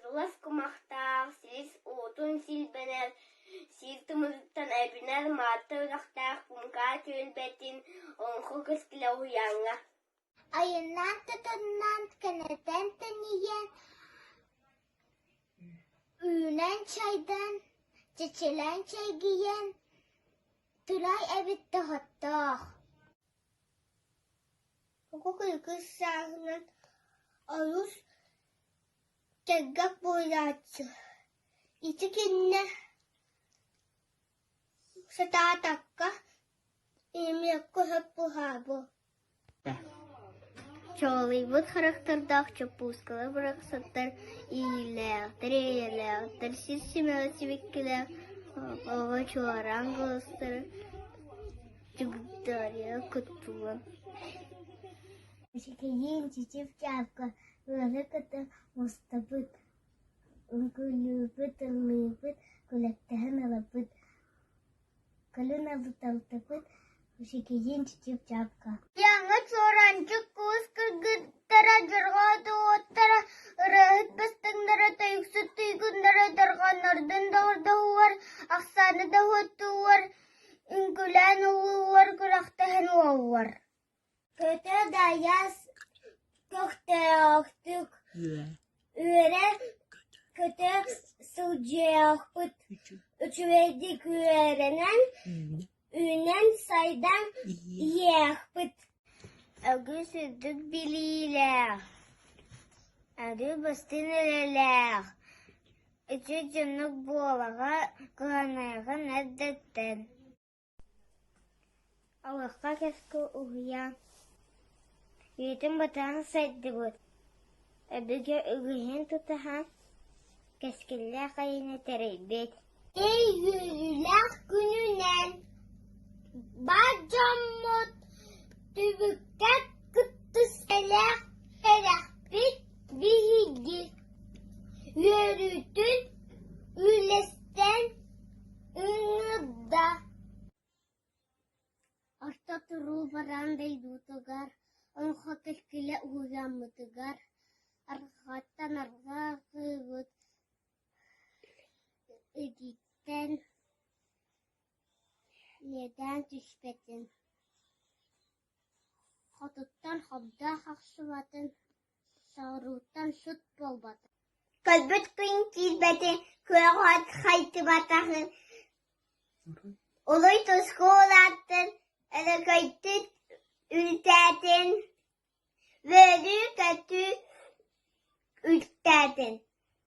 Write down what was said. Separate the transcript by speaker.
Speaker 1: Сылаас кумахтаах, силис уотун силбэнэр, сиир тымырыттан эбинэр Маатта үрэхтээх Кумкаа түөлбэтин Олоҥхо кэскилэ уһуйааҥҥа
Speaker 2: Айаннаан тутаннаан кэнэтэн тэнийэн, үүнэн чайдан, чэчилээн чэйгийэн турай эбит доҕоттоох Оҕо сааһынан олус сэргэх буолааччы, ити кэннэ сатаатахха имиэххэ сөп буһаабы
Speaker 1: Чаҕылыйбыт харахтардаах чоппуускалар барахсаттар иилээхтэр, эйэлээхтэр, сир симэҕэ сибикилээх оҕо чуораан куоластара чугдаарыйа куттулан
Speaker 2: Үчүгэйиин чичип-чаапка ыалы кытта мустабыт, үҥкүүлүүбүт, ыллыыбыт, күлэктэһэн ылабыт, кэлин абыталтыбыт, үчүгэйиин чичип-чаапка
Speaker 1: Дьаҥы чуораанчык куус кыргыттара, дьорҕоот уоттара, ырыаһыт бастыҥнара, тойуксут туйгуннара дорҕооннордун доҕордоһууар, ахсааны да уоттууар, үҥкүүлээн ыллыыллар, күрэхтэһэн уоллар
Speaker 2: Көтө дайас көхтөөхтүк үөрэ көтө сылдьыахпыт, үчүгэйдик үөрэнэн, үүнэн-сайдан иһиэхпит
Speaker 1: Үгүс үрдүк билиилээх, арыы бастыҥ үлэлээх, үчүгэй дьоннук буолаҕа кыһаныаҕын эрдэттэн
Speaker 2: Алыхха кэскил уһуйаан үйэтин батыһан сайдыбыт, өбүгэ үгэһин тутуһан, кэскиллээх айаны тэрийбит Үөрүүлээх күнүнэн бар дьоммут түбүккэ кыттыспэлээх эрэхпит биһиги үөрүүтүн үллэстэн ыҥырда
Speaker 1: Орто туруу бараан дойдутугар, Олоҥхо кэскилэ уһуйааммытыгар, арҕааттан арҕаа кыыбыт итииттэн иэдээн түспэтин, хотуттан хобдох ахсыбатын, соҕурууттан сут буолбатын
Speaker 2: Көрбүт күн киирбэтин, күөх от хайдыбатаҕын, улуй туску улааттын, өрөгөйдүк үрдээтин, үөрүү-көтүү үктээтин.